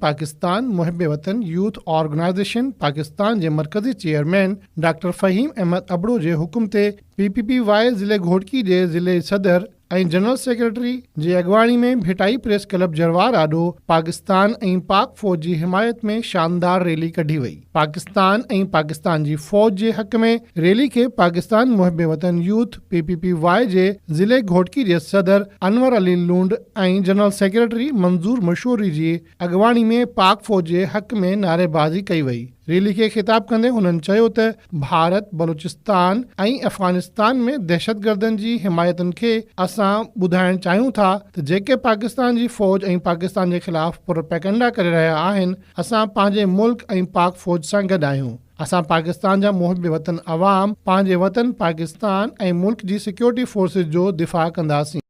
پاڪستان محب وطن youth organisation Pakistan جي مرڪزي چيئرمين ڊاڪٽر فهيم احمد ابڙو جي حڪم تي پي پي پي وائي ضلعي گهوٽڪي جي ضلعي صدر ۽ جنرل سيڪريٽري جي اڳواڻي ۾ ڀٽائي پريس ڪلب جروار آڏو پاڪستان ۽ پاڪ فوج جي حمايت ۾ شاندار ريلي ڪڍي وئي. پاڪستان ۽ پاڪستان جي فوج جي حق ۾ ريلي کي پاڪستان محب وطن youth, P P P Y, جي ضلعي گهوٽڪي جي صدر انور علي لونڊ ۽ جنرل سيڪريٽري منظور مشوري جي اڳواڻي ۾ پاڪ فوج جي حق ۾ نعريبازي ڪئي وئي. ريلي کي خطاب ڪندي هنن چيو ته ڀارت بلوچستان ۽ افغانستان ۾ دهشتگردن جي حمايتن کي اسان ٻڌائڻ چاهيون ٿا ته جيڪي پاڪستان جي فوج ۽ پاڪستان جي خلاف پروپيگنڊا ڪري رهيا آهن اسان پنهنجي ملڪ ۽ پاڪ فوج سان گڏ آهيون اسان پاڪستان جا محب وطن عوام پنهنجي وطن پاڪستان ۽ ملڪ جي سيڪيورٽي فورسز جو دفاع ڪنداسين.